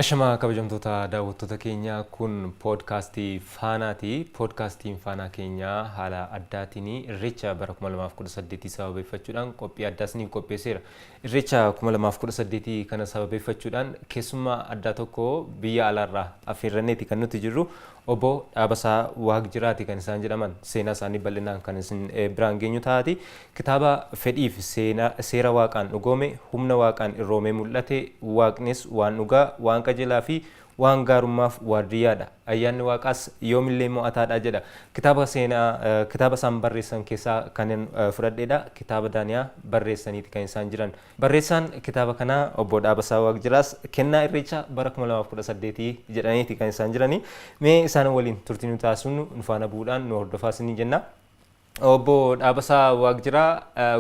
Ashamaa kabajamtoota daawwattoota keenyaa, kun poodkaastii Faanaati. Poodkaastiin Faanaa keenyaa haala addaatiin Irreecha bara 2018 sababeeffachuudhaan qophii addaa isiniif qopheesseera. Irreecha 2018 kana sababeeffachuudhaan keessummaa addaa tokko biyya alaarraa affeerranneeti kan nuti jirru. Obbo Dhaabasaa Waaqjiraati kan isaan jedhaman. Seenaa isaanii bal'inaan kan isin biraan geenyu taati. Kitaaba fedhiif seera Waaqaan dhugoome, humna Waaqaan irroomee mul'ate, Waaqnis waan dhugaa, waan qajeelaa fi waan gaarummaaf waardiyyaadha. Ayyaanni Waaqaas yoomillee mo'ataadha jedha. Kitaaba seenaa kitaaba isaan barreessan keessaa kanin fudhadheedha. Kitaaba Daaniyaa barreessaniiti kan isaan jiran. Barreessaan kitaaba kanaa Obbo Dhaabasaa Waaqjiraas kennaa Irreechaa bara 2018 jedhaniiti kan isaan jirani. Mee isaan waliin turtii nu taasisnu nu faana bu'uudhaan nu hordofaa isiniin jenna. Obbo Dhaabasaa Waaqjiraa,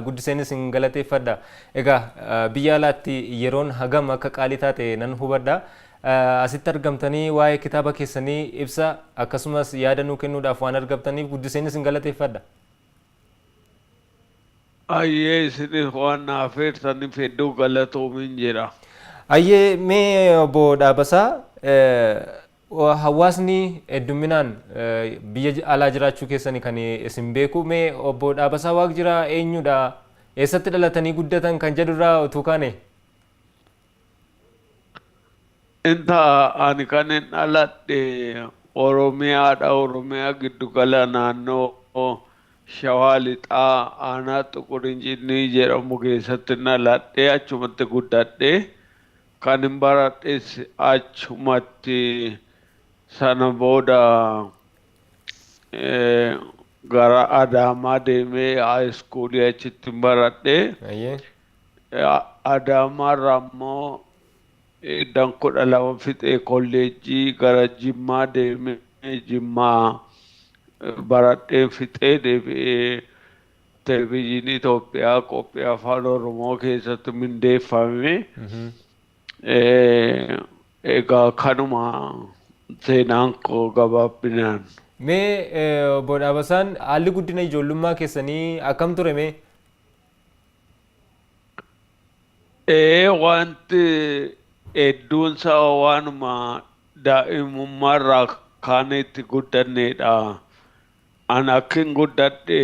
guddiseen isin galateeffadha. Egaa biyya alaatti yeroon hagam akka qaalii taate nan hubadha. Asitti argamtanii waa'ee kitaaba keessanii ibsa akkasumas yaada nuu kennuudhaaf waan argamtaniif guddiseen isin galateeffadha. Ayyee, isinis waan na afeertaniif hedduu galatoomin jedha. Ayyee, mee Obbo Dhaabasaa, hawaasni heddumminaan biyya alaa jiraachuu keessani kan isin beeku, mee Obbo Dhaabasaa Waaqjiraa eenyudha? Eessatti dhalatanii guddatan kan jedhurraa utuu kaane? Inta ani kanin dhaladhe Oromiyaadha. Oromiyaa giddugala naannoo Shawaa Lixaa aanaa Xuqur Incinnii jedhamu keessatti dhaladhe, achumatti guddadhe. Kanin baradhes achumatti. Sana booda gara Adaamaa deemee high school achitti baradhe. Adaamaarraa immoo eddan 12 fixee kolleejjii gara Jimmaa deemee Jimmaa baradheen fixee deebi'ee Televezyiinii Itoophiyaa qophii Afaan Oromoo keessatti mindeeffame. Egaa kanuma seenaan koo gabaabbinaan. Mee Obbo Dhaabasaan, haalli guddina ijoollummaa keessanii akkam ture mee? Ee, wanti hedduunsaa waanuma daa'imummaarraa kaanee itti guddanneedha. An akkin guddadhe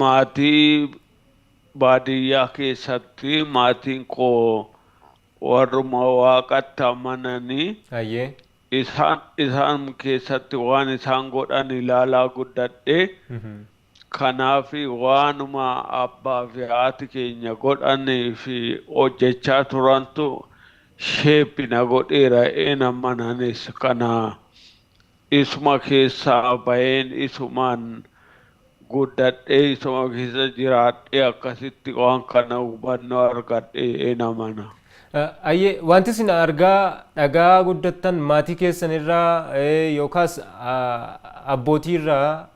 maatii baadiyyaa keessatti, maatiin koo warruma waaqatti amananii. Isaan keessatti waan isaan godhan ilaalaa guddadhe. Kanaaf waanuma abbaa fi haati keenya godhanii fi hojjechaa turantu shape na godheera een amananis kana isuma keessaa baheen isumaan guddadhee isuma keessa jiraadhee akkasitti waan kana hubannoo argadhe een amana. Ayyee, wanti isin argaa dhagaa guddattan maatii keessan irraa yookaas abbootii irraa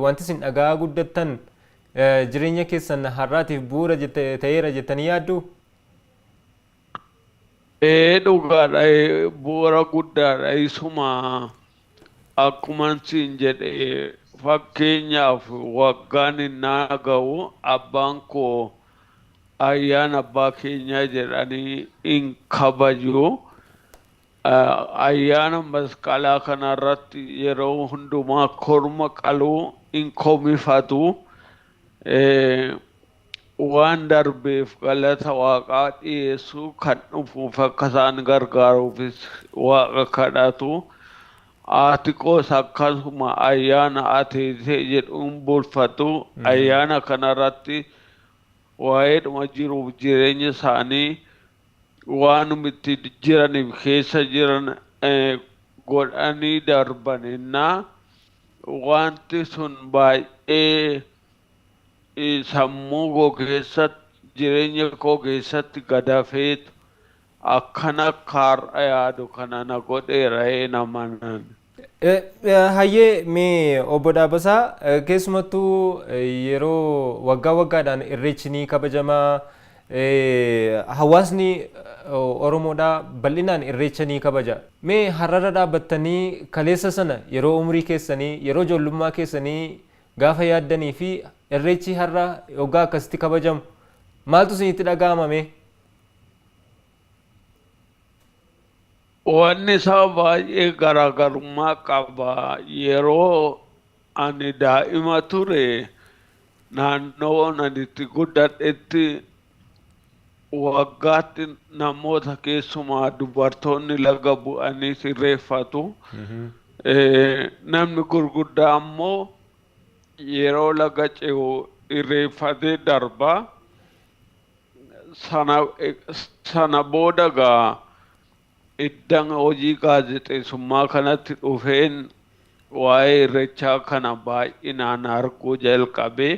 wanti isin dhagaa guddattan jireenya keessan har'aatiif bu'uura ta'eera jettanii yaadduu? Ee, dhugaadha, bu'uura guddaadha. Isuma akkuman siin jedhe, fakkeenyaaf waggaan innaa ga'u abbaan koo ayyaana abbaa keenyaa jedhanii hin kabaju. Ayyaana masqalaa kanarratti yeroo hundumaa korma qaluu hin komifatu. Waan darbeef galata waaqaa dhiyeessuu, kan dhufuuf akka isaan gargaaruufis waaqa kadhatu. Haati koos akkasuma ayyaana ateetee jedhuun bulfatu. Ayyaana kanarratti waa'eedhuma jiruuf jireenya isaanii waanuma itti jiraniif keessa jiran godhanii darban. Innaa wanti sun baay'ee sammuu koo keessatti, jireenya koo keessatti gadafeetu akkana akka har'a yaadu kana na godheera een amanan. Hayyee, mee Obbo Dhaabasaa, keessumattuu yeroo waggaa waggaadhaan irreechi ni kabajamaa, hawaasni Oromoodhaa bal'inaan irreecha ni kabaja. Mee har'arra dhaabbattanii kaleessa sana yeroo umurii keessanii, yeroo ijoollummaa keessanii gaafa yaaddanii fi irreechi har'a waggaa akkasitti kabajamu maaltu isinitti dhaga'ama mee? Wanni isaa baay'ee garaagarummaa qaba. Yeroo ani daa'ima ture, naannoo ani itti guddadhetti waggaatti namoota, keessumaa dubartoonni, laga bu'anii irreeffatu. Namni gurguddaa ammoo yeroo laga ce'u irreeffatee darba. Sana booda gaa iddan hojii gaazexeessummaa kanatti dhufeen waa'ee irreechaa kana baay'inaan arguu jalqabe.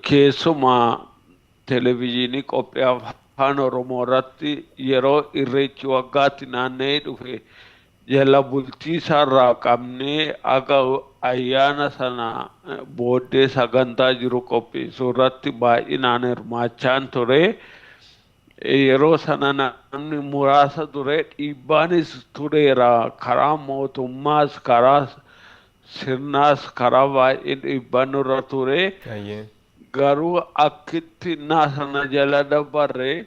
Keessumaa televezyiinii qophii Afaan Oromoo irratti yeroo irreechi waggaatti naanna'ee dhufe jala bultii isaarraa qabnee aga ayyaana sana booddee sagantaa jiru qopheessuu irratti baay'inaan hirmaachaan ture. Yeroo sana namni muraasa ture, dhiibbaanis tureera, karaa mootummaas, karaa sirnaas, karaa baay'ee dhiibbaan nurra ture. Garuu akkitti naa sana jala dabarre,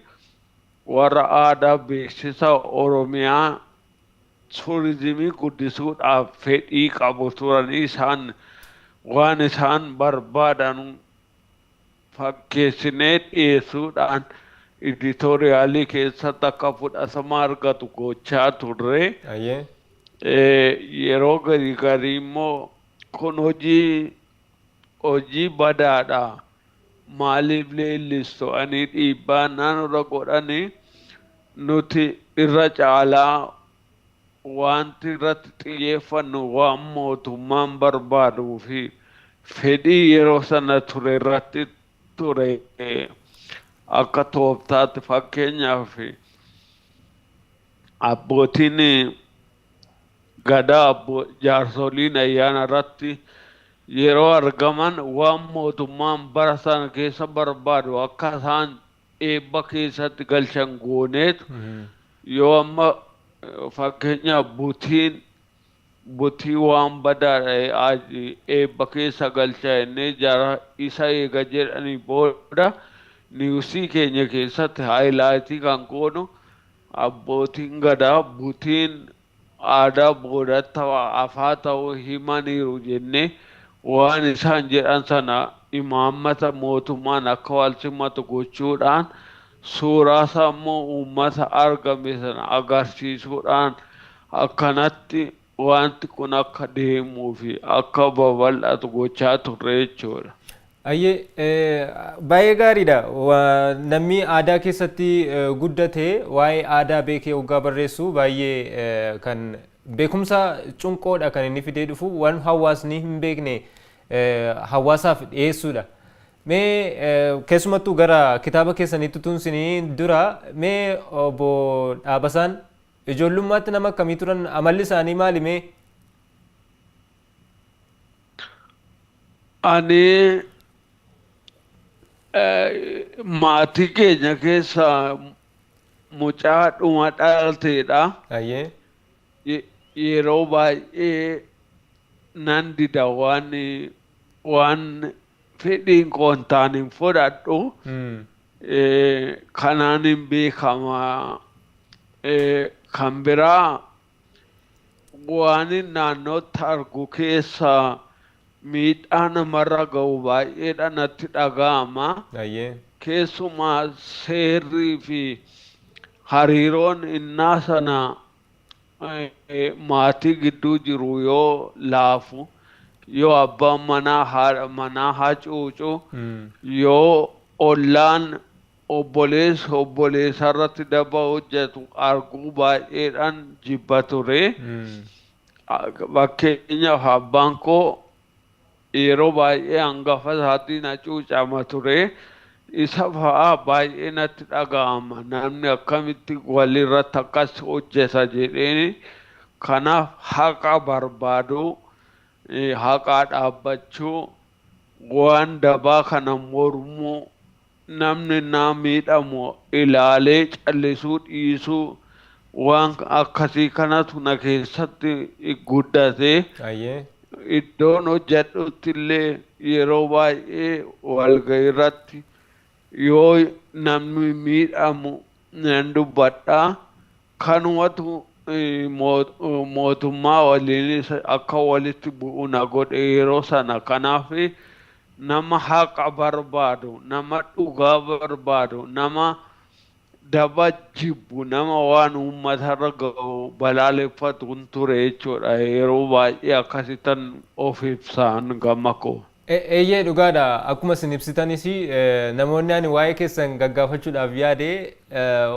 warra aadaa beeksisa Oromiyaa turizimii guddisuudhaaf fedhii qabu turanii, isaan waan isaan barbaadan fakkeessinee dhiyeessuudhaan editorialii keessatti akka fudhatama argatu gochaa turre. Yeroo garii garii immoo kun hojii badaadha. Maaliif leellistu ani dhiibbaa naannoo godhanii, nuti irra caalaa wanti irratti xiyyeeffannu waan mootummaan barbaaduu fi fedhii yeroo sana ture irratti ture akka tooftaatti. Fakkeenyaaf, abbootiin gadaa, jaarsoliin ayyaana irratti yeroo argaman waan mootummaan bara sana keessa barbaadu akka isaan eebba keessatti galchan gooneetu, yoo amma fakkeenyaaf butii waan badaadha eebba keessa galcha jennee jara isa eega jedhanii booda, newsii keenya keessatti highlightii kan goonu abbootiin gadaa butiin aadaa boodatti hafaa ta'uu himaniiru jennee, waan isaan jedhan sana imaammata mootummaan akka wal simatu gochuudhaan, suuraa isaa immoo uummata argame sana agarsiisuudhaan, akkanatti wanti kun akka deemuu fi akka babal'atu gochaa turre jechuudha. Ayyee, baay'ee gaariidha. Namni aadaa keessatti guddate waa'ee aadaa beekee hoggaa barreessu baay'ee kan beekumsa cunqoodha kan inni fidee dhufu, waan hawaasni hin beekne hawaasaaf dhiyeessuudha. Mee keessumattuu gara kitaaba keessaniitti tunsinii dura, mee obbo Dhaabasaan ijoollummaatti nama akkamii turan? Amalli isaanii maali mee? Ani maatii keenya keessa mucaa dhuma dhalateedha. Yeroo baay'ee nan dida, waan fedhiin koo hin taane hin fudhadhu. Kanaan hin beekama. Kan biraa, waan naannootti argu keessa miidhaa namarra ga'u baay'eedha natti dhaga'ama. Keessumaa seerrii fi hariiroon innaa sana maatii gidduu jiru yoo laafu, yoo abbaan manaa haadha manaa hacuucu, yoo ollaan obboleessa obboleessa irratti daba hojjetu arguu baay'eedhaan jibba ture. Fakkeenyaaf, abbaan koo yeroo baay'ee hangafa isaatiin hacuucama ture. Isa fa'aa baay'ee natti dhaga'ama. Namni akkamitti walirratti akkas hojjeta jedheeni. Kanaaf haqa barbaadu, haqaa dhaabbachuu, waan dabaa kana mormuu, namni naa miidhamu ilaalee callisuu dhiisuu, waan akkasii kanatu na keessatti guddate. Iddoon hojjedhutti illee yeroo baay'ee walgahii irratti yoo namni miidhamu nan dubbadha. Kanumatu mootummaa waliinis akka walitti bu'u na godhe yeroo sana. Kanaaf nama haqa barbaadu, nama dhugaa barbaadu, nama daba jibbu, nama waan uummatarra ga'u balaaleffatu ture jechuudha. Yeroo baay'ee akkasittan of ibsaan gama koo. Eeyyee, dhugaadha. Akkuma isin ibsitanis, namoonni ani waa'ee keessan gaggaafachuudhaaf yaade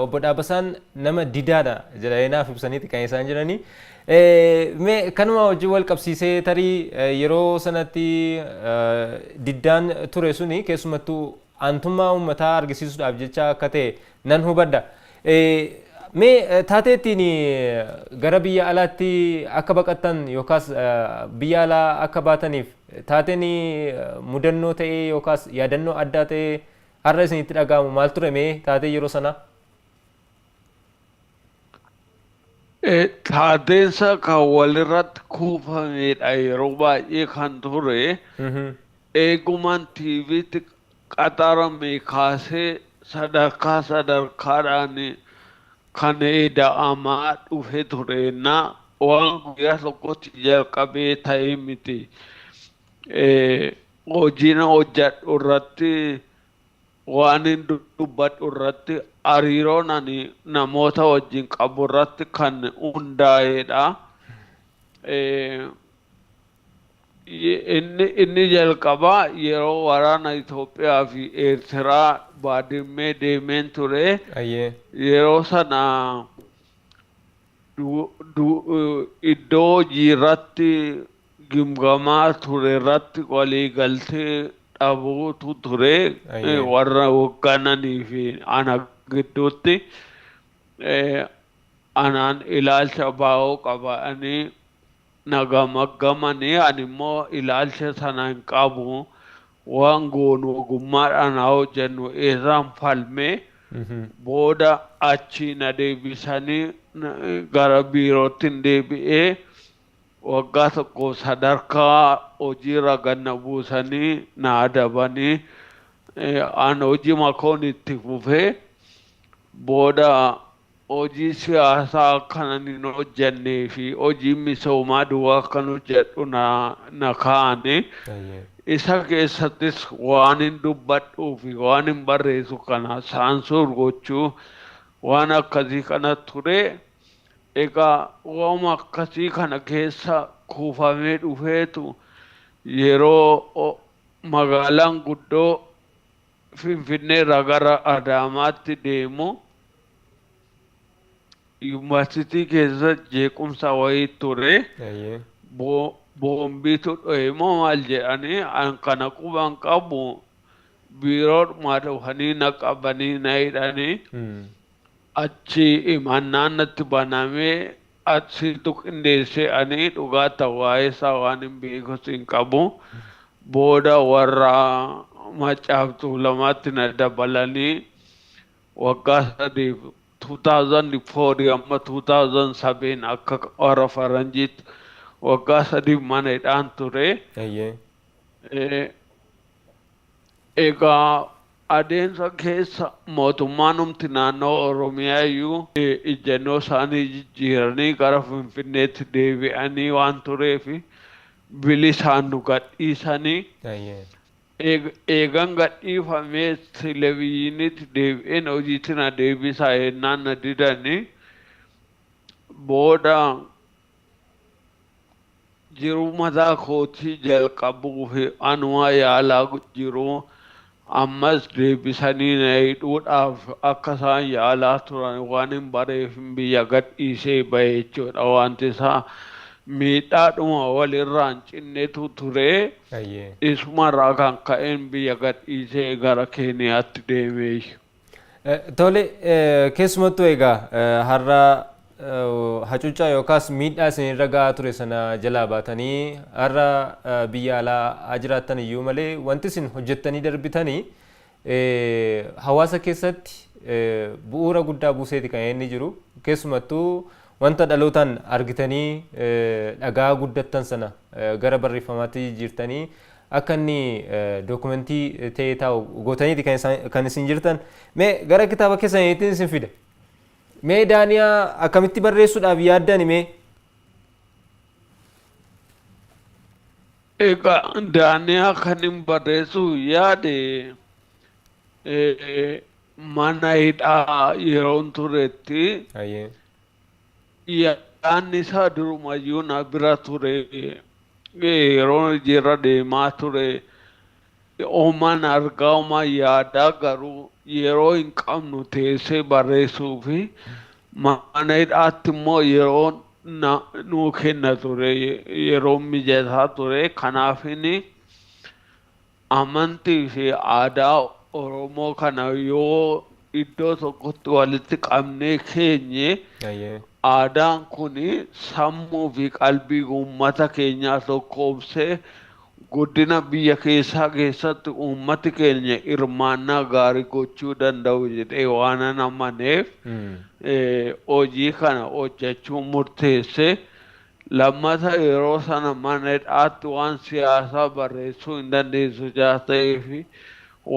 obbo Dhaabasaan nama didaadha jedhanii naaf ibsaniiti kan isaan jiranii. Mee kanuma wajjin wal qabsiisee, tarii yeroo sanatti diddaan ture suni keessumattuu aantummaa uummataa argisiisuudhaaf jecha akka ta'e nan hubadha. Mee taatee ittiin gara biyya alaatti akka baqattan yookaas biyya alaa akka baataniif taateen mudannoo ta'ee yookaas yaadannoo addaa ta'ee har'a isinitti dhaga'amu maal ture, mee taatee yeroo sanaa? Taateensa kan walirratti kuufamedha yeroo baay'ee kan ture. Eegumaan TV'tti qaxarame kaasee sadarkaa sadarkaadhaan kan ida'amaa dhufe ture na, waan guyyaa tokkotti jalqabee ta'e miti. Hojiin hojjedhu irratti, waan hin dubbadhu irratti, hariiroon ani namoota wajjin qabu irratti kan hundaa'edha. Inni jalqabaa yeroo waraana Itoophiyaa fi Eertiraa Baadimmee deemeen ture. Yeroo sana iddoo hojii irratti gimgamaa ture irratti walii galtee dhabuutu ture warra hooggananii fi ana gidduutti. Anaan ilaalcha baa'oo qabanii na gamaggamanii, ani immoo ilaalcha sana hin qabu, waan goonu ogummaadhaan haa hojjennu irraan falmee, booda achi na deebisanii gara biirootti hin deebi'ee, waggaa tokko sadarkaa hojiirra ganna buusanii na adabanii, an hojii makoon itti fufee, booda hojii siyaasaa akkanan hin hojjennee fi hojii misoomaa duwwaa akkan hojjedhu na kaa'anii. Isa keessattis waan hin dubbadhuu fi waan hin barreessu kana saansuur gochuu, waan akkasii kana ture. Egaa waanuma akkasii kana keessa kuufamee dhufeetu yeroo magaalaan guddoo Finfinneerraa gara Adaamaatti deemu yuunivarsiitii keessa jeequmsa wayii ture. Boombiitu dho'e moo maal jedhanii, an kana quban qabu, biiroodhumaa dhufanii na qabanii na hidhanii, achi himannaan natti banamee, asiitu qindeessee, ani dhugaa ta'u waa'ee isaa waan hin beekus hin qabu. Booda warra Maccaaf Tuulamaatti na dabalanii waggaa 3f, 2004 amma 2007 akka warra faranjiitti, waggaa 3f mana hidhaan ture. Egaa adeemsa keessa mootummaanumti naannoo Oromiyaa iyyuu ijjennoo isaanii jijjiiranii gara Finfinneetti deebi'anii waan tureef bilisaan nu gadhiisanii. Eegan gadhiifamee televezyiiniitti deebi'een hojiitti na deebisaa jennaan na didanii, booda jiruu mataa kootii jalqabuuf anuma yaalaa jiru ammas deebisanii na hidhuudhaaf akka isaan yaalaa turan waan hin bareef biyya gadhiisee bahe jechuudha. Wanti isaa miidhaadhuma walirraa hin cinnetu ture. Isumarraa kan ka'een biyya gadhiisee gara Keeniyaatti deemee. Tole, keessumattuu egaa har'a hacuuccaa yookaas miidhaa isinirra gahaa ture sana jalaa baatanii har'a biyya alaa haa jiraattan iyyuu malee, wanti isin hojjettanii darbitanii hawaasa keessatti bu'uura guddaa buuseeti kan inni jiru. Keessumattuu wanta dhalootaan argitanii dhagaa guddattan sana gara barreeffamaatti jijjiirtanii akka inni dookumentii ta'ee taa'u gootaniiti kan isin jirtan. Mee gara kitaaba keessaniitti isin fida. Mee Daaniyaa akkamitti barreessuudhaaf yaaddani mee? Egaa Daaniyaa kan hin barreessuu yaade mana hidhaa yeroon turetti yaadni isaa durumayyuu na bira ture. Yeroo hojiirra deemaa ture Oman argaa oman yaadaa garuu yeroo hin qabnu teessee barreessuu fi mana hidhaatti immoo yeroo nuu kenna ture, yeroo mijataa ture. Kanaafini amantii fi aadaa Oromoo kana yoo iddoo tokkotti walitti qabnee keenye aadaan kun sammuu fi qalbii uummata keenyaa tokkoomsee guddina biyya keessaa keessatti uummati keenya hirmaannaa gaarii gochuu danda'u jedhee waanan amaneef hojii kana hojjechuu murteesse. Lammata yeroo sana mana hidhaatti waan siyaasaa barreessuu hin dandeessu jaa ta'eef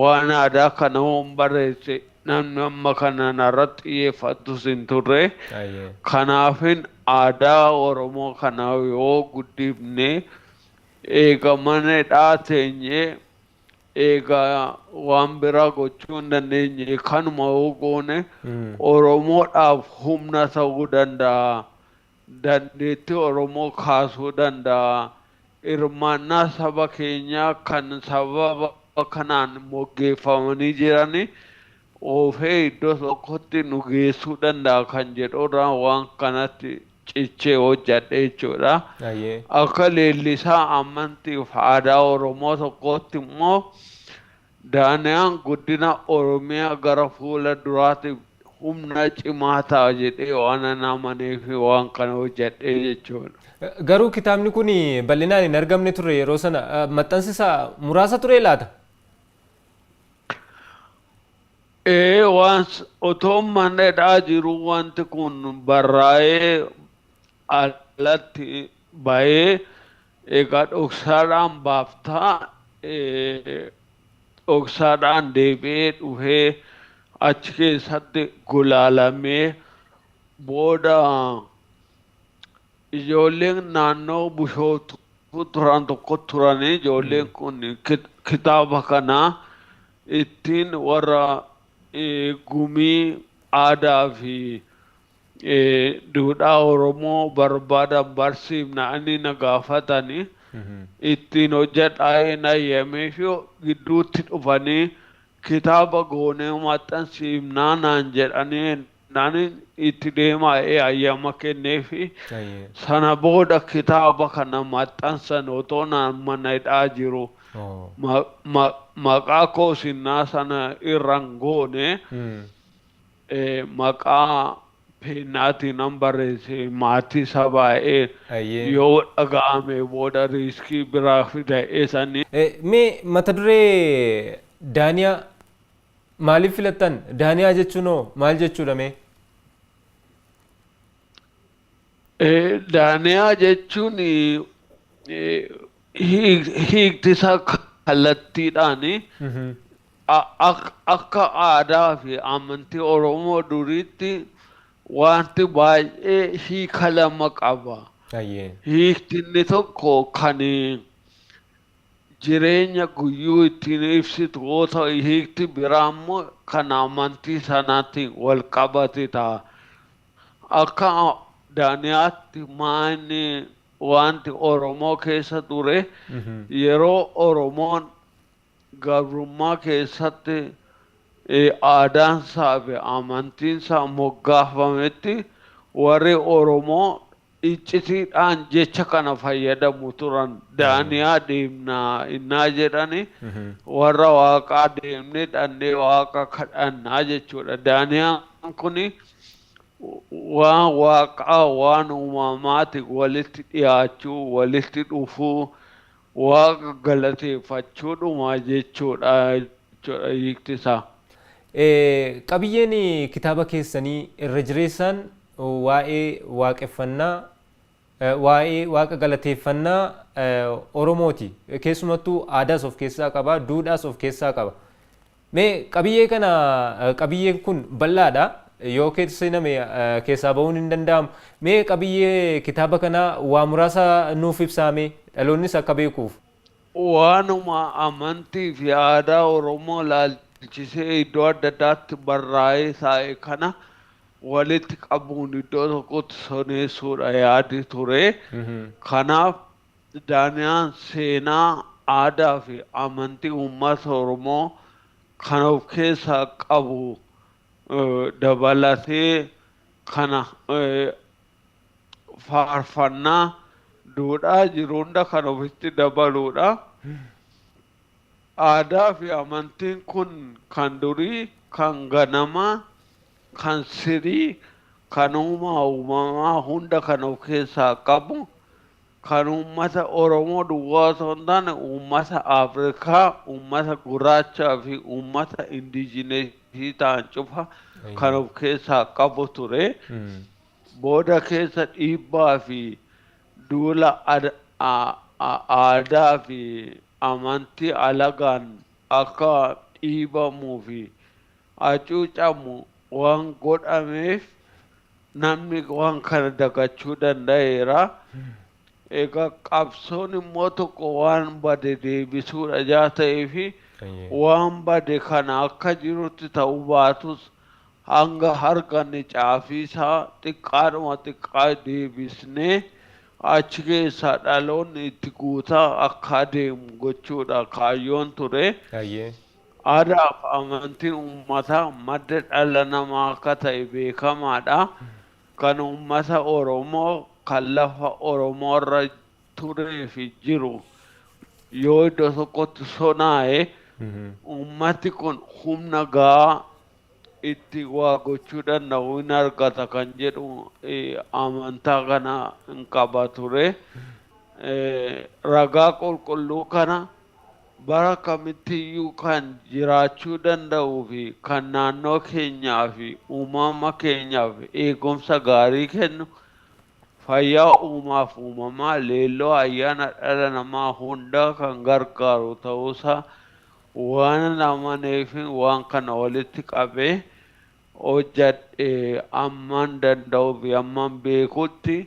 waan aadaa kana hoon barreesse namni amma kana narratti xiyyeeffatus hin turre. Kanaafin aadaa Oromoo kana yoo guddifne eega mana hidhaa teenyee eega waan biraa gochuu hin dandeenye kanuma yoo goone Oromoodhaaf humna ta'uu danda'a. Dandeettii Oromoo kaasuu danda'a. Hirmaannaa saba keenyaa kan sababa kanaan moggeeffamanii jiran oofee iddoo tokkotti nu geessuu danda'a kan jedhurraa waan kanatti cichee hojjadhe jechuudha. Akka leellisaa amantiif aadaa Oromoo tokkootti immoo Daaniyaan guddina Oromiyaa gara fuula duraatiif humna cimaa ta'a jedhee waanan amaneef waan kana hojjadhe jechuudha. Garuu kitaabni kun bal'inaan hin argamne ture yeroo sana. Maxxansi isaa muraasa turee laata? Ee, waan otoo mana hidhaa jiruu wanti kun barraa'ee alatti bahee egaa dhoksaadhaan baaftaa dhoksaadhaan deebi'ee dhufee achi keessatti gulaalamee booda ijoolleen naannoo Bushooftuu turan tokko turanii ijoolleen kun kitaaba kana ittiin warra gumii aadaa fi duudhaa Oromoo barbaadan barsiifna inni na gaafatani ittiin hojjedhaa hin hayyameefi gidduutti dhufanii kitaaba goonee maxxansiifnaa naan jedhanii naan itti deemaa hayyama kenneefi sana booda kitaaba kana maxxansan otoo naan mana hidhaa jiru maqaa koo sinnaa sana irra hin goone. Maqaa peennaatiin nan barreesse maatii isaa baay'ee yoo dhaga'ame booda riiskii biraa fida sanii. Mee mata duree Daaniyaa maaliif filattan? Daaniyaa jechuun hoo maal jechuudha mee? Daaniyaa jechuun hiikti isaa kallattiidhaan akka aadaa fi amantii Oromoo duriitti wanti baay'ee hiika lama qaba. Hiikti inni tokko kan jireenya guyyuu ittiin ibsitu yoo ta'u, hiikti biraa immoo kan amantii sanaatiin wal qabate ta'a. Akka Daaniyaatti maanni wanti Oromoo keessa ture yeroo Oromoon gabrummaa keessatti aadaansaa fi amantiinsaa moggaafametti warri Oromoo iccitiidhaan jecha kana fayyadamu turan. Daaniyaa deemnaa innaa jedhani warra waaqaa deemnee dhannee waaqa kadhannaa jechuudha. Daaniyaan kuni waan waaqaa waan uumamaati walitti dhiyaachuu, walitti dhufuu, waaqa galateeffachuudhuma jechuudha hiikti isaa. Qabiyyeen kitaaba keessanii irra jireessaan waa'ee waaqeffannaa, waa'ee waaqa galateeffannaa Oromooti. Keessumattuu aadaas of keessaa qaba, duudhaas of keessaa qaba. Mee qabiyyee kana, qabiyyeen kun bal'aadha. Yoo keessa seename keessaa bahuun hin danda'amu. Mee qabiyyee kitaaba kanaa waa muraasa nuuf ibsaame, dhaloonnis akka beekuuf. Waanuma amantii fi aadaa Oromoo laalchisee iddoo adda addaatti barraa'ee taa'e kana walitti qabuun iddoo tokkotti soneessuudha yaadi ture. Kanaaf Daaniyaan seenaa, aadaa fi amantii uummata Oromoo kan of keessaa qabu dabalatee, kana faarfannaa, duudhaa jiru hunda kan ofitti dabaluudha. Aadaa fi amantiin kun kan durii, kan ganamaa, kan sirii, kan uumaa uumamaa hunda kan of keessaa qabu, kan uummata Oromoo duwwaa osoo hin taane uummata Afrikaa, uummata gurraachaa fi uummata indigenous ta'an cufa kan of keessaa qabu ture. Booda keessa dhiibbaa fi duula aadaa fi amantii alagaan akka dhiibamuu fi hacuucamu waan godhameef, namni waan kana dagachuu danda'eera. Egaa qabsoon immoo tokko waan bade deebisuudha jaa ta'ee fi waan bade kana akka jirutti ta'uu baatus, hanga harganne caafiisaa xiqqaadhuma xiqqaa deebisnee achi keessaa dhaloonni itti guutaa akka adeemu gochuudha kaayyoon ture. Aadaa fi amantiin uummataa madda dhala namaa akka ta'e beekamaadha. Kan uummata Oromoo kan lafa Oromoo irra turee fi jiru yoo iddoo tokkotti sonaa'e, uummati kun humna gahaa itti waa gochuu danda'u hin argata kan jedhu amantaa kana hin qaba ture. Ragaa qulqulluu kana bara kamittiyyuu kan jiraachuu danda'uu fi kan naannoo keenyaa fi uumama keenyaaf eegumsa gaarii kennu, fayyaa uumaaf uumamaa, leelloo ayyaana dhala namaa hundaa kan gargaaru ta'uusaa waan amaneef waan kana walitti qabee hojjadhe amman danda'uu fi amman beekutti.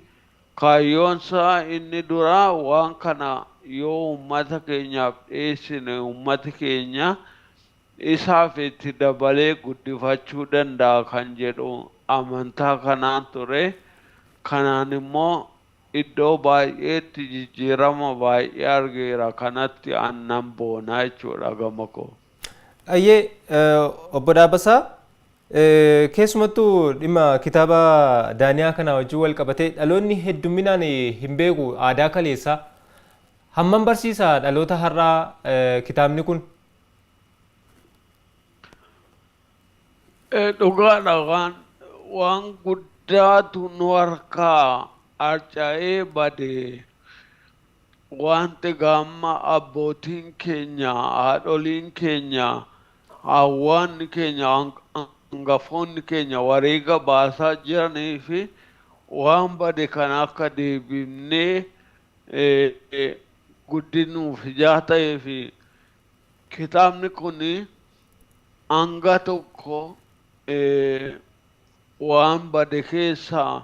Kaayyoonsaa inni duraa waan kana yoo uummata keenyaaf dhiyeessine, uummati keenya isaaf itti dabalee guddifachuu danda'a kan jedhu amantaa kanaan ture. Kanaan immoo iddoo baay'eetti jijjiirama baay'ee argeera. Kanatti aannan boonaa jechuudha gama koo. Ayyee, obbo Dhaabbasaa, keessumattuu dhimma kitaaba Daaniyaa kana wajjin wal qabatee dhaloonni heddumminaan hin beeku aadaa kaleessaa. Hammam barsiisa dhaloota har'aa kitaabni kun? Dhugaadha, waan guddaatu nu harkaa harca'ee bade. Wanti gaamma abbootiin keenya, haadholiin keenya, hawwaanni keenya, hangafoonni keenya wareega baasaa jiranii fi waan bade kana akka deebifnee guddinuuf ijaa ta'ee fi kitaabni kun hanga tokko waan bade keessaa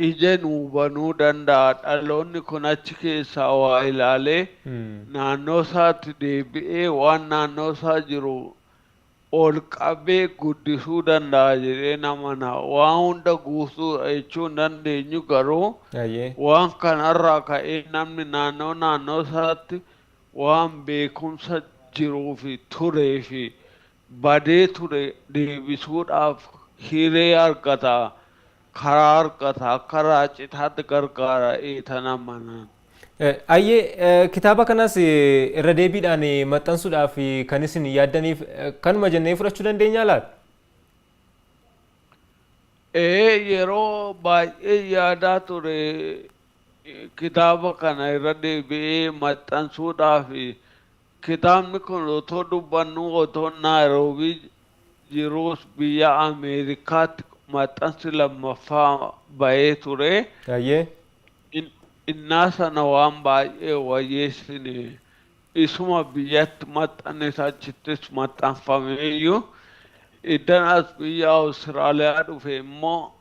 ija nuu banuu danda'a. Dhaloonni kun achi keessaa waa ilaalee naannoo isaatti deebi'ee waan naannoo isaa jiru ol qabee guddisuu danda'a jedhee namana. Waan hunda guutuu jechuu hin dandeenyu, garuu waan kanarraa ka'ee namni naannoo naannoo isaatti waan beekumsa jiruu fi turee fi badee ture deebisuudhaaf hiree argata, karaa argata, akka raacitaatti gargaara eetan amanaan. Ayyee, kitaaba kanas irra deebiidhaan maxxansuudhaaf kan isin yaaddaniif kanuma jennee fudhachuu dandeenyaa laata? Ee, yeroo baay'ee yaadaa ture kitaaba kana irra deebi'ee maxxansuudhaaf. Kitaabni kun otoo dubbannu, otoo Naayiroobii jiruus, biyya Ameerikaatti maxxansi lammaffaa bahee ture. Innaa sana waan baay'ee wayyeessine. Isuma biyyatti maxxanes achittis maxxanfameeyyuu. Iddan as biyya Awustiraaliyaa dhufe immoo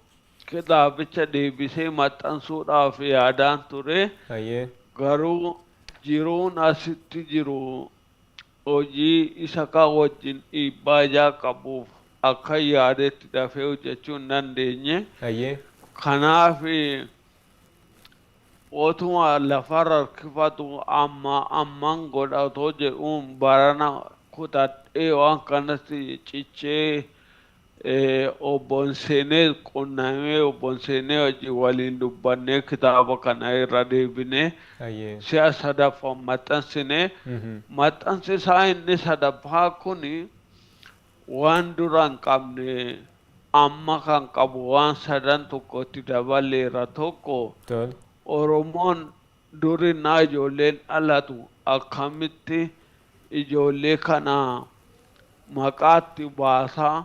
kitaabicha deebisee maxxansuudhaaf yaadaan ture. Garuu jiruun asitti jiru hojii isa kaan wajjin dhiibbaa ijaa qabuuf akka yaadetti dafee hojjechuu hin dandeenye. Kanaaf otuma lafarra harkifatu amma amman godha otoo jedhuun barana kutadhee waan kanatti cichee obboon Seenee qunnamee obboon Seenee wajjin waliin dubbannee kitaaba kana irra deebinee si'a sadaffaa maxxansine. Maxxansi isaa inni sadaffaa kuni waan dura hin qabne amma kan qabu waan sadan tokkotti dabaleera. Tokko, Oromoon durinnaa ijoolleen dhalatu akkamitti ijoollee kana maqaatti baasaa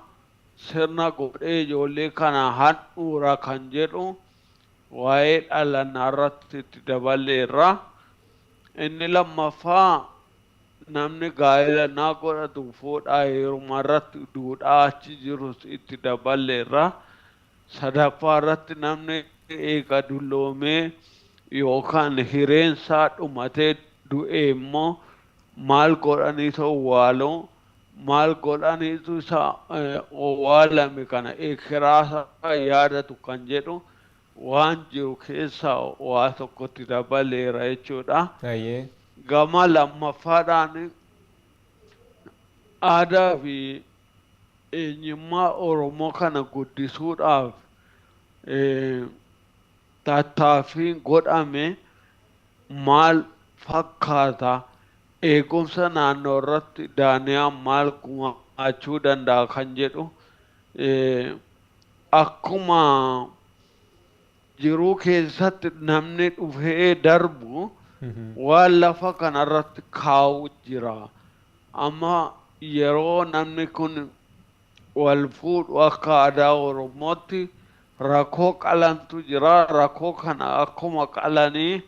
sirna godhee ijoollee kana handhuura kan jedhu waa'ee dhalannaa irratti itti dabaleerra. Inni lammaffaa, namni gaa'ela naa godhatu fuudhaa heeruma irratti duudhaa achi jirus itti dabaleerra. Sadaffaa irratti, namni eega dulloomee yookaan hireensaa dhumatee du'e immoo maal godhaniitu owwaalu, maal godhaniitu isa owwaalame kana ekeraasaa yaadatu kan jedhu waan jiru keessaa waa tokkotti dabaleera jechuudha. Gama lammaffaadhaan, aadaa fi eenyummaa Oromoo kana guddisuudhaaf tattaaffiin godhame maal fakkaata? Eegumsa naannoo irratti Daaniyaan maal gumaachuu danda'a kan jedhu, akkuma jiruu keessatti namni dhufee darbu waan lafa kanarratti kaa'u jira. Amma yeroo namni kun wal fuudhu akka aadaa Oromootti rakkoo qalantu jira. Rakkoo kana akkuma qalanii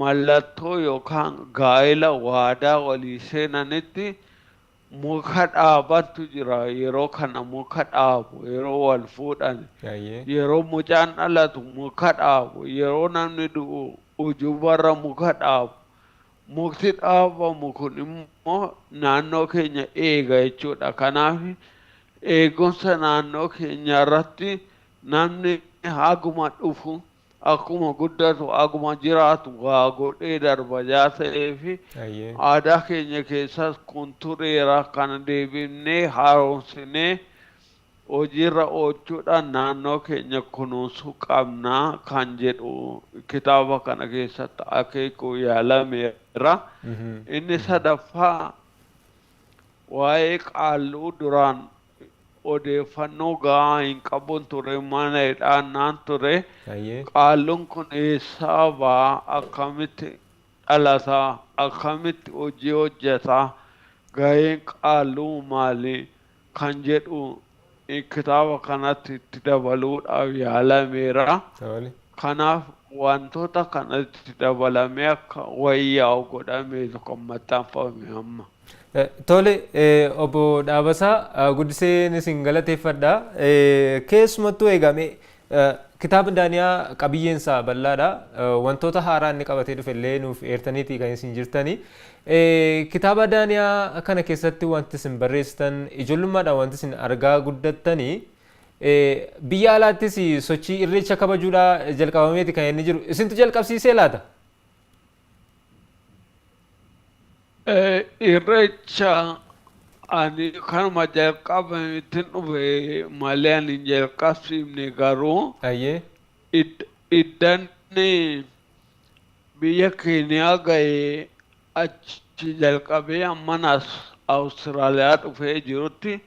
mallattoo yookaan gaa'ela waadaa walii seenanitti muka dhaabantu jira. Yeroo kana muka dhaabu yeroo wal fuudhan. Yeroo mucaan dhalatu muka dhaabu. Yeroo namni du'u ujubarra muka dhaabu. Mukti dhaabamu kun immoo naannoo keenya eega jechuudha. Kanaaf eegumsa naannoo keenya irratti namni haguma dhufu, akkuma guddatu, haguma jiraatu waa godhee darba jaa ta'ee fi aadaa keenya keessas kun tureera. Kana deebifnee haaromsinee hojiirra oolchuudhaan naannoo keenya kunuunsuu qabnaa kan jedhu kitaaba kana keessatti akeekuu yaalameera. Inni sadaffaa, waa'ee qaalluu duraan odeeffannoo gahaa hin qabun ture, mana hidhaannaan ture. Qaalluun kun eessaa ba'a? Akkamitti dhalataa? Akkamitti hojii hojjetaa? Gaheen qaalluu maali? Kan jedhu kitaaba kanatti itti dabaluudhaaf yaalameera. Kanaaf wantoota kanatti dabalamee akka wayyaa'u godhameetu kan maxxanfame amma. Tole, obbo Dhaabasaa, guddiseen isin galateeffadha. Keessumattuu eegame kitaabni Daaniyaa qabiyyeen isaa bal'aadha. Wantoota haaraa inni qabatee dhufe illee nuuf eertaniiti kan isin jirtani. Kitaaba Daaniyaa kana keessatti wanti isin barreessitan, ijoollummaadhaan wanti isin argaa guddattanii, biyya alaattis sochii irreecha kabajuudhaa jalqabameeti kan inni jiru. Isintu jalqabsiisee laata? Irreecha ani kanuma jalqabameetti dhufe malee ani hin jalqabsiifne, garuu iddanni biyya Keeniyaa ga'ee achi jalqabee amman as Awustiraaliyaa dhufee jirutti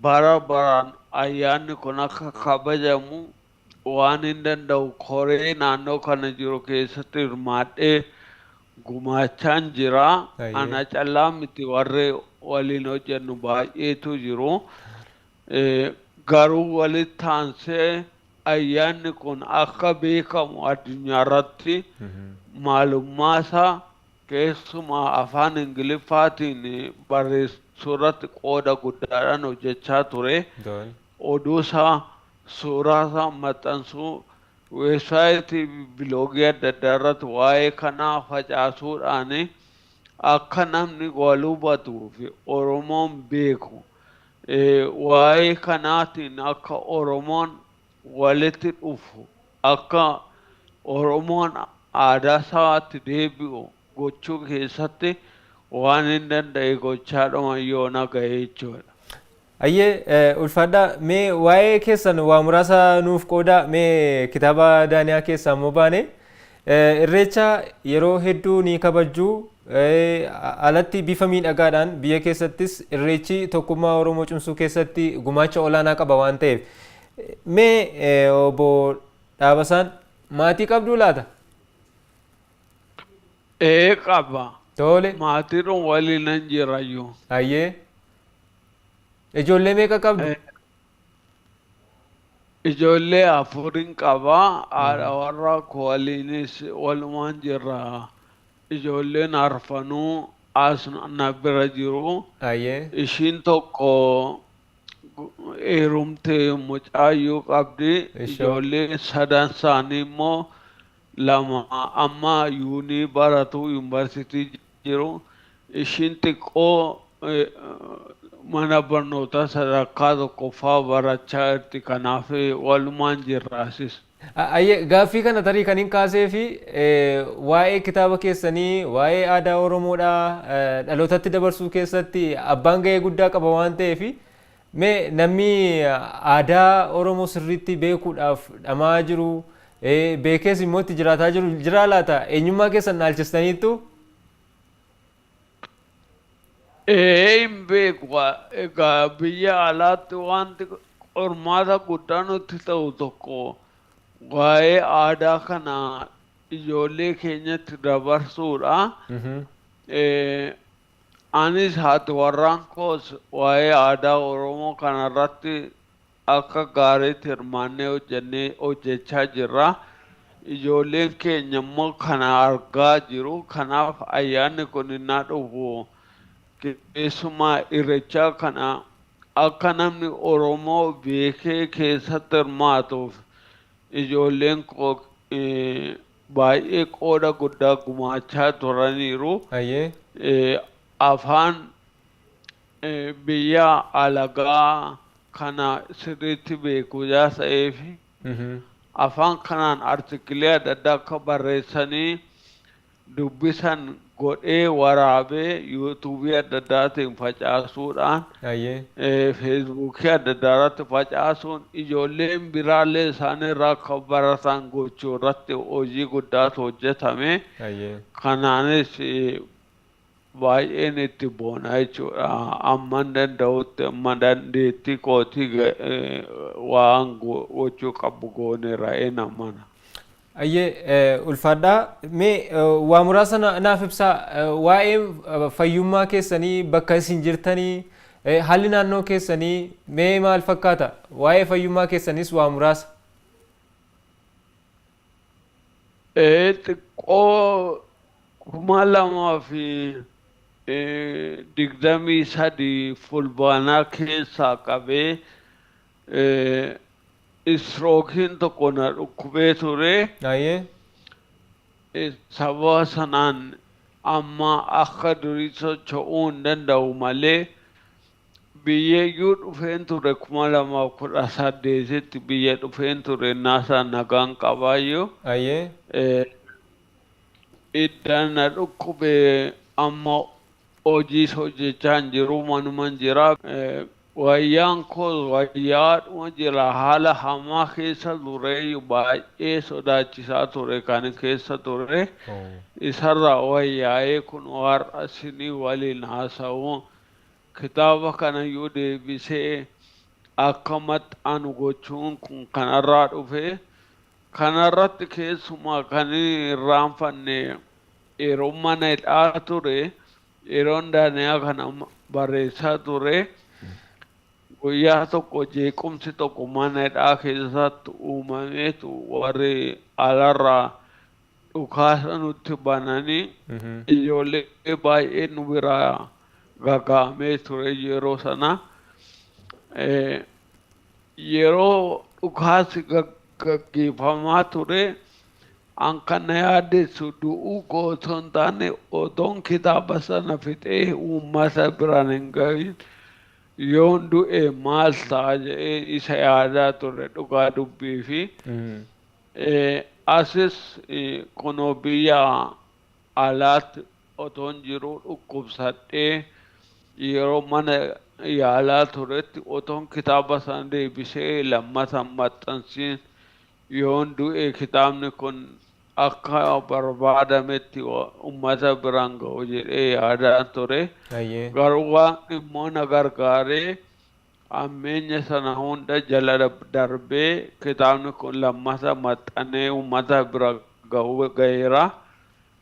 bara baraan ayyaanni kun akka kabajamu waan hin danda'u koree naannoo kana jiru keessatti hirmaadhee gumaachaan jira. Ana callaa miti, warri waliin hojjennu baay'eetu jiru. Garuu walitti aansee ayyaanni kun akka beekamu addunyaa irratti maalummaa isaa keessumaa afaan Ingiliffaatiin barreessu. irratti qooda guddaadhaan hojjechaa ture. Oduusaa, suuraasaa maxxansuu, weebsaayitii biloogii adda addaa irratti waa'ee kanaa facaasuudhaan akka namni wal hubatuu fi Oromoon beeku, waa'ee kanaatiin akka Oromoon walitti dhufu, akka Oromoon aadaa isaatti deebi'u gochuu keessatti waan hin danda'e gochaadhuma yoona ga'e jechuudha. Ayyee, ulfaadhaa. Mee waa'ee keessan waa muraasa nuuf qoodaa. Mee kitaaba Daaniyaa keessaa immoo baane, Irreecha yeroo hedduu ni kabajjuu, alatti bifa miidhagaadhaan, biyya keessattis Irreechi tokkummaa Oromoo cimsuu keessatti gumaacha olaanaa qaba waan ta'eef, mee obbo Dhaabasaan maatii qabduu laata? Ee, qaba. Tole. Maatiidhuma waliin nan jirayyuu. Ayyee. Ijoollee meeqa qabdu? Ijoollee afurin qaba. Haadha warraa koo waliinis walumaan jirra. Ijoolleen arfanuu as na bira jiru. Ishiin tokko heerumtee mucaayyuu qabdi. Ijoollee sadan isaanii immoo, lama amma yuunii baratu, yuunivarsiitii jiru. Ishiin xiqqoo mana barnootaa sadarkaa tokkoffaa barachaa jirti. Kanaaf walumaan jirraasis. Ayyee, gaaffii kana tarii kan hin kaasee fi waa'ee kitaaba keessanii, waa'ee aadaa Oromoodhaa dhalootatti dabarsuu keessatti abbaan gahee guddaa qaba waan ta'eef, mee namni aadaa Oromoo sirriitti beekuudhaaf dhamaa jiru, beekees immoo itti jiraataa jiru jiraa laata? Eenyummaa keessan dhaalchistaniittu? Ee, hin beeku. Egaa biyya alaatti wanti qormaata guddaa nutti ta'u tokko waa'ee aadaa kana ijoollee keenyatti dabarsuudha. Anis haati warraan koos waa'ee aadaa Oromoo kanarratti akka gaariitti hirmaannee hojjennee hojjechaa jirra. Ijoolleen keenya immoo kana argaa jiru. Kanaaf ayyaanni kun innaa dhufu, keessumaa Irreechaa kana, akka namni Oromoo beekee keessatti hirmaatuuf ijoolleen koo baay'ee qooda guddaa gumaachaa turaniiru. Afaan biyya alagaa kana sirriitti beeku yaa ta'eef, afaan kanaan artikilee adda addaa akka barreessanii dubbisan godhee waraabee yuutuubii adda addaatiin facaasuudhaan, feesbuukii adda addaa irratti facaasuun, ijoolleen biraallee isaanirraa akka baratan gochuu irratti hojii guddaatu hojjetame. Kanaanis baay'een itti boona jechuudha. Amman danda'utti, amma dandeettii kootii waan gochuu qabu gooneera amana. Ayyee, ulfaadhaa. Mee waa muraasa naaf ibsaa, waa'ee fayyummaa keessanii, bakka isin jirtanii, haalli naannoo keessanii mee maal fakkaata? Waa'ee fayyummaa keessaniis waa muraasa. Xiqqoo 2023 Fulbaanaa keessaa qabee istirookiin tokko na dhukkubee ture. Sababa sanaan amma akka durii socho'uu hin danda'u malee, biyyeeyyuu dhufeen ture. 2018tti biyya dhufeen ture, naasaan nagaan qabaayyuu. Iddaan na dhukkube amma hojiis hojjechaa hin jiru, manuman jira. Wayyaan koos wayyaadhuma jira. Haala hamaa keessa ture, baay'ee sodaachisaa ture kan keessa ture. Isarraa wayyaa'ee kun har'a isinii waliin haasa'u, kitaaba kanayyuu deebisee akka maxxanu gochuun kun kanarraa dhufe. Kanarratti keessumaa kan irraanfanne, yeroo mana hidhaa ture, yeroon Daaniyaa kana barreessaa ture, guyyaa tokko jeequmsi tokko mana hidhaa keessatti uumameetu warri alarraa dhukaasa nutti bananii ijoollee baay'ee nu biraa Gagaamee ture yeroo sana. Yeroo dhukaasi gaggeeffamaa ture, an kan na yaaddessu du'uu koo osoo hin taane, otoon kitaaba sana fixee uummata biraan hin gahin yoon du'e maal ta'a jedhee isa yaadaa ture, dhugaa dubbii fi. Asis kunoo biyya alaatti otoon jiruu dhukkubsadhee, yeroo mana yaalaa turetti otoon kitaaba sana deebisee lammata maxxansiin yoon du'e, kitaabni kun akka barbaadametti uummata biraan ga'u jedhee yaadaan ture. Garuu Waaqni immoo na gargaaree, hammeenya sana hunda jala darbee, kitaabni kun lammata maxxanee uummata bira ga'uu ga'eera.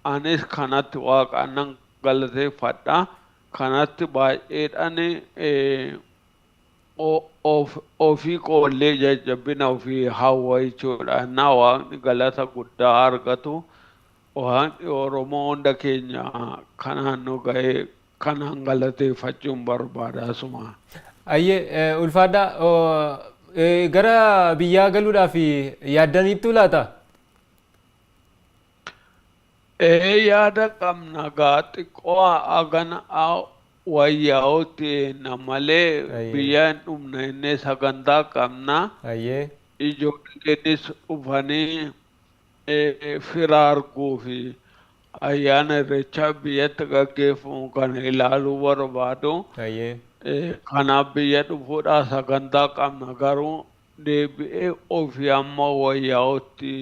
Anis kanatti Waaqaan nan galateeffadha. Kanatti baay'eedhaan ofii koollee jajjabina ofii hawwa jechuudha. Innaa Waaqni galata guddaa argatu. Waaqni Oromoo hunda keenya kanaan nu ga'ee, kanaan galateeffachuun barbaada asuma. Ayyee, ulfaadhaa, gara biyyaa galuudhaaf yaaddaniittu laata? Ee, yaada qabna gaa, xiqqoo hagana wayyaa'utti eenna malee biyya hin dhumne inni sagantaa qabna. Ijoolleenis dhufanii fira arguu fi ayyaana Irreechaa biyyatti gaggeeffamu kana ilaaluu barbaadu. Kanaaf biyya dhufuudhaa sagantaa qabna, garuu deebi'ee ofii amma wayyaa'utti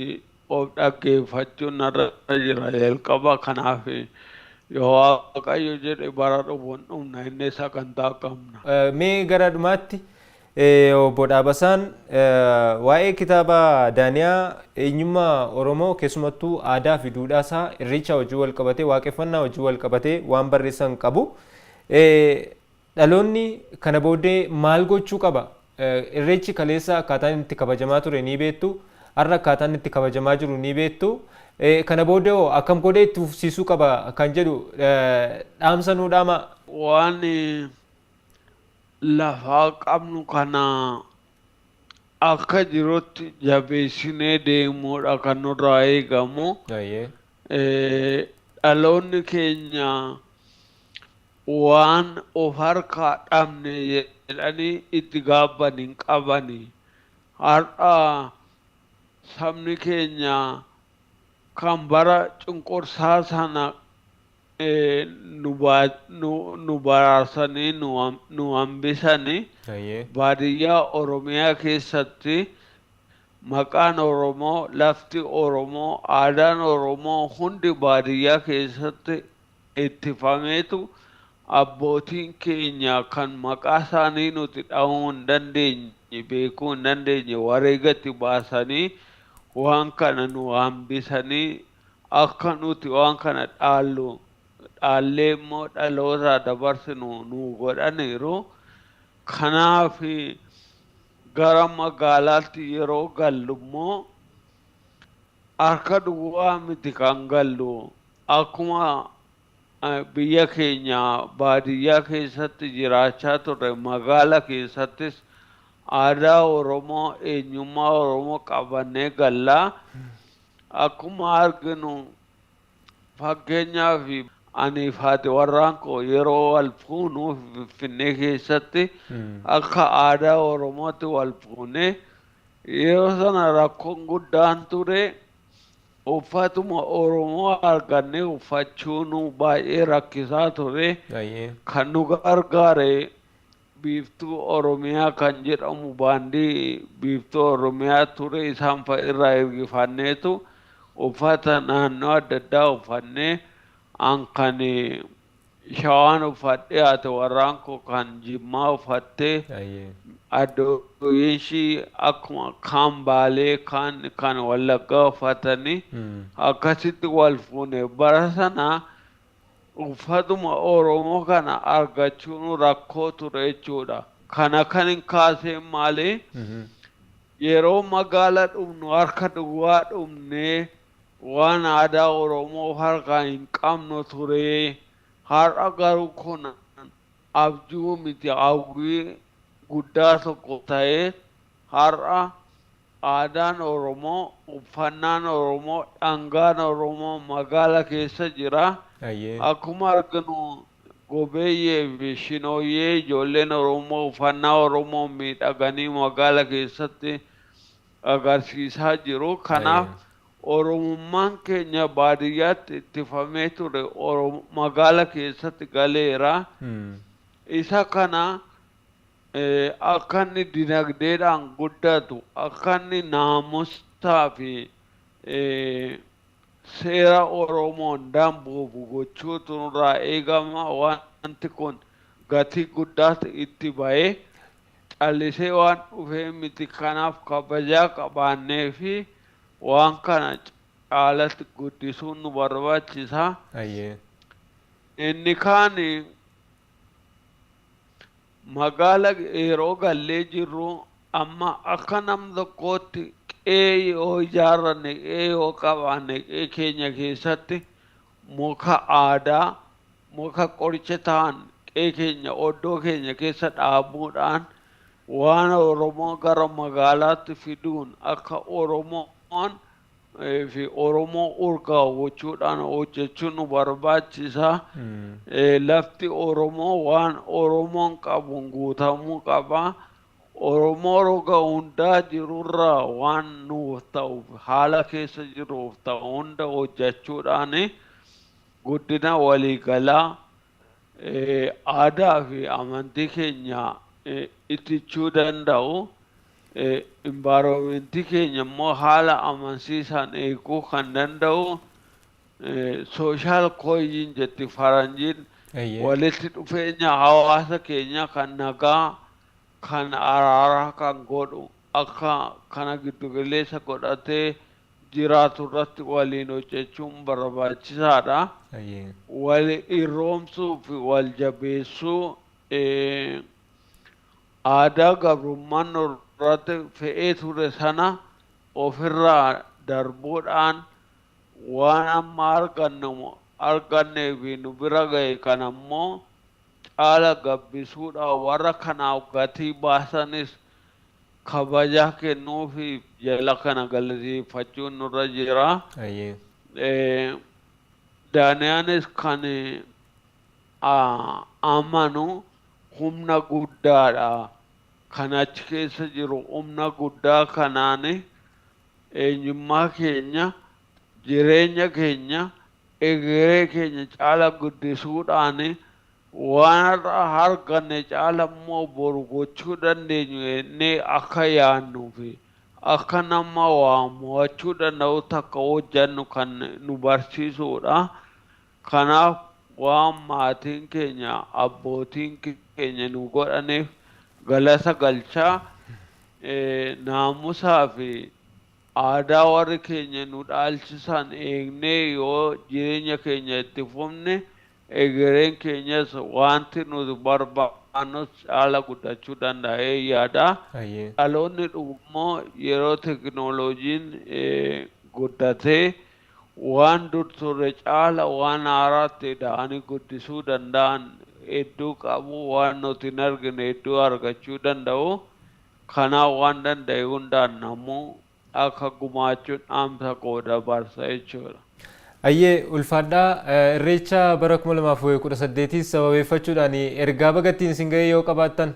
of dhaggeeffachuun narra jira jalqaba. Kanaaf yoo Waaqayyo jedhe bara dhufuun dhumna inni sagantaa qabna. Mee gara dhumaatti, obbo Dhaabasaan, waa'ee kitaaba Daaniyaa eenyummaa Oromoo, keessumattuu aadaa fi duudhaa isaa, Irreecha wajjin wal qabatee, waaqeffannaa wajjin wal qabatee waan barreessan qabu. Dhaloonni kana booddee maal gochuu qaba? Irreechi kaleessa akkaataan itti kabajamaa ture ni beektu. Har'a akkaataan itti kabajamaa jiru ni beektu. Kana booddee hoo akkam godhee itti fufsiisuu qaba kan jedhu dhaamsa nuu dhaama. Waan lafaa qabnu kana akka jirutti jabeessinee deemuudha kan nurraa eegamu. Dhaloonni keenya waan of harkaa dhabne jedhanii itti gaabban hin qabani. Har'a sabni keenya kan bara cunqursaa sana nu baraarsanii nu hambisanii, baadiyyaa Oromiyaa keessatti maqaan Oromoo, lafti Oromoo, aadaan Oromoo hundi baadiyyaa keessatti ittifameetu, abbootiin keenya kan maqaa isaanii nuti dhahuu hin dandeenye, beekuu hin dandeenye, wareegatti baasanii waan kana nu hambisanii, akka nuti waan kana dhaallu, dhaallee immoo dhaloota dabarsinu nu godhaniiru. Kanaaf gara magaalaatti yeroo gallu immoo harka duwwaa miti kan gallu. Akkuma biyya keenya baadiyyaa keessatti jiraachaa turre, magaala keessattis aadaa Oromoo, eenyummaa Oromoo qabannee gallaa. Akkuma arginu, fakkeenyaaf ani fi haati warraan koo yeroo wal fuunu Finfinnee keessatti akka aadaa Oromootti wal fuune. Yeroo sana rakkoon guddaan ture uffatuma Oromoo argannee uffachuun baay'ee rakkisaa ture. Kan nu gargaare Biiftuu Oromiyaa kan jedhamu, baandii Biiftuu Oromiyaa ture. Isaan fa'a irraa ergifanneetu uffata naannoo adda addaa uffannee, an kan Shawaan uffadhee, haati warraan koo kan Jimmaa uffattee, addooyyeen akkuma kaan Baalee, kaan kan Wallaggaa uffatanii akkasitti wal fuune. Bara sana uffatuma Oromoo kana argachuun rakkoo ture jechuudha. Kana kan hin kaaseen maali? Yeroo magaala dhufnu harka duwwaa dhufnee waan aadaa Oromoo harkaa hin qabnu ture. Har'a garuu kun Abjuu miti, hawwii guddaa tokko ta'ee har'a aadaan Oromoo, uffannaan Oromoo, dhangaan Oromoo magaala keessa jira. Akkuma arginu gobeeyyee fi shinooyyee ijoolleen Oromoo uffannaa Oromoo miidhaganii magaala keessatti agarsiisaa jiru. Kanaaf Oromummaan keenya baadiyyaatti ittifamee ture magaala keessatti galeera. Isa kana akka inni dinagdeedhaan guddatu, akka inni naamusaa fi seera Oromoon dambuufu gochuutu nurraa eegama. Wanti kun gatii guddaatu itti ba'ee callisee waan dhufee miti. Kanaaf kabajaa qabaannee fi waan kana caalatti guddisuun nu barbaachisa. Inni kaan magaala yeroo gallee jirru amma akka nam tokkootti qe'ee yoo ijaarranne, qe'ee yoo qabaanne, qe'ee keenya keessatti muka aadaa, muka qoricha ta'an qe'ee keenya oddoo keenya keessa dhaabuudhaan waan Oromoo gara magaalaatti fiduun akka Oromoon fi Oromoo urgaa'u gochuudhaan hojjechuun nu barbaachisa. Lafti Oromoo waan Oromoon qabuun guutamuu qaba. Oromoo roga hundaa jirurraa waan nuuf ta'u, haala keessa jiruuf ta'u hunda hojjechuudhaan guddina waliigalaa aadaa fi amantii keenya ittichuu danda'u. Environmentii keenya immoo haala amansiisaan eeguu kan danda'u, social cohesion jetti faranjiin, walitti dhufeenya hawaasa keenya kan nagaa, kan araaraa kan godhu akka kana giddugaleessa godhatee jiraatu irratti waliin hojjechuun barbaachisaadha. Wal irroomsuu fi wal jabeessuu, aadaa gabrummaan nurratti fe'ee ture sana ofirraa darbuudhaan waan amma argannee fi nu bira ga'e kan ammoo caala gabbisuudhaan warra kanaaf gatii baasanis kabajaa kennuufi jala kana galateeffachuun nurra jira. Daaniyaanis kan amanu humna guddaadha. Kan achi keessa jiru humna guddaa kanaan eenyummaa keenya, jireenya keenya, egeree keenya caala guddisuudhaan waan har'a arganne caala immoo boru gochuu dandeenyu jennee akka yaadnuu fi akka nama waa mo'achuu danda'u takka hojjannu kan nu barsiisudha. Kanaaf waan maatiin keenya, abbootiin keenya nu godhaniif galata galchaa, naamusaa fi aadaa warri keenya nu dhaalchisan eegnee yoo jireenya keenya itti fufne egereen keenyas wanti nuti barbaannus caala guddachuu danda'ee yaada. Dhaloonni dhufu immoo yeroo teknooloojiin guddatee waan dur ture caala waan haaraatti da'anii guddisuu danda'an hedduu qabu, waan nuti hin argine hedduu argachuu danda'u. Kanaaf waan danda'e hundaan namuu akka gumaachuun dhaamsa koo dabarsa jechuudha. Ayyee, ulfaadhaa. Irreecha bara 2018 sababeeffachuudhaan ergaa bagattiin isin ga'ee yoo qabaattan.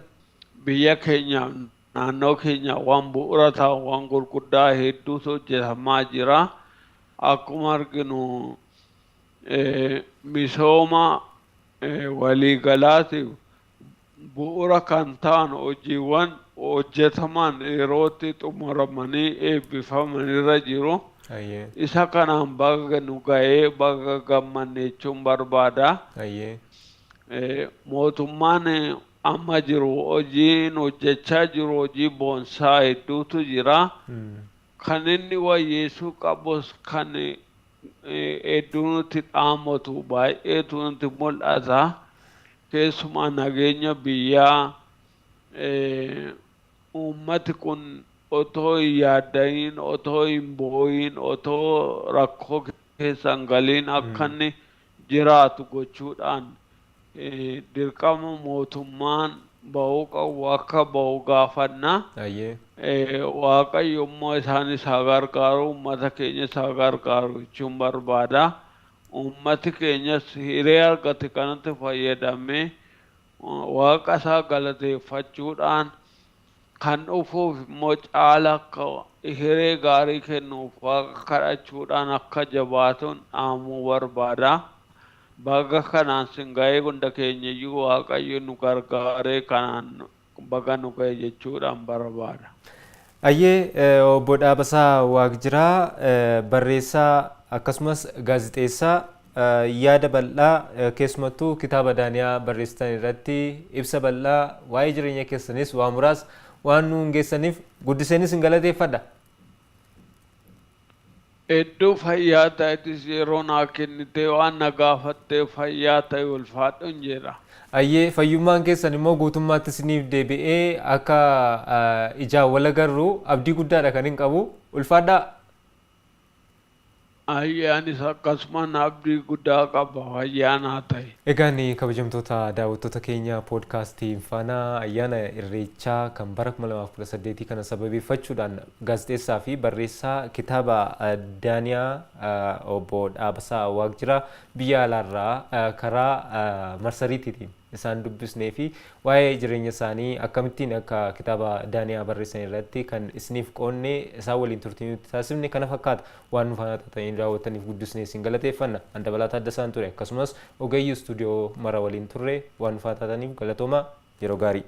Biyya keenya, naannoo keenya waan bu'uura ta'an, waan gurguddaa hedduutu hojjetamaa jira. Akkuma arginu misooma waliigalaatiif bu'uura kan ta'an hojiiwwan hojjetaman yerootti xumuramanii eebbifamanirra jiru. Isa kanaan baga nu ga'ee, baga gammanne jechuun barbaada. Mootummaan amma jiru hojiin hojjechaa jiru hojii boonsaa hedduutu jira. Kan inni wayyeessuu qabus kan hedduu nutti dhaamatu baay'eetu nutti mul'ata. Keessumaa nageenya biyyaa, uummati kun otoo hin yaaddayin, otoo hin boo'in, otoo rakkoo keessa hin galiin akka inni jiraatu gochuudhaan Dirqama mootummaan ba'uu qabu akka ba'u gaafanna. Waaqayyo immoo isaanis haa gargaaru, uummata keenyas haa gargaaru jechuun barbaada. Uummati keenyas hiree argate kanatti fayyadamee waaqa isaa galateeffachuudhaan kan dhufuuf immoo caala akka hiree gaarii kennuuf waaqa kadhachuudhaan akka jabaatuun dhaamuu barbaada. Baga kanaan sin ga'ee hunda keenyayyuu Waaqayyo nu gargaaree kanaan baga nu ga'e jechuudhaan barbaada. Ayyee, obbo Dhaabasaa Waaqjiraa, barreessaa akkasumas gaazexeessaa, yaada bal'aa keessumattuu kitaaba Daaniyaa barreessitan irratti ibsa bal'aa waa'ee jireenya keessanis waa muraasa waan nuun geessaniif guddiseenis hin galateeffadha. Hedduu fayyaa ta'etis yeroo naa kennitee waan na gaafattee fayyaa ta'e ulfaadhuun jedha. Ayyee, fayyummaan keessan immoo guutummaatti isiniif deebi'ee akka ijaan wal agarru abdii guddaadha kan hin qabu. Ulfaadhaa. Ayyee, anis akkasumaan abdii guddaa qaba, fayyaa naa ta'e. Egaan kabajamtoota daawwattoota keenya poodkaastii Faanaa, ayyaana Irreechaa kan bara 2018 kana sababeeffachuudhaan gaazexeessaa fi barreessaa kitaaba Daaniyaa obbo Dhaabasaa Waaqjiraa biyya alaarraa karaa marsariitiitiin isaan dubbisnee fi waa'ee jireenya isaanii akkamittiin akka kitaaba Daaniyaa barreessan irratti kan isiniif qoonne, isaan waliin turtii nuti taasifne kana fakkaata. Waan nu faana taatanii daawwattaniif guddisnee isin galateeffanna. An Dabalaa Taaddasaan ture, akkasumas ogeeyyii istuudiyoo mara waliin turre. Waan nu faana taataniif galatoomaa, yeroo gaarii.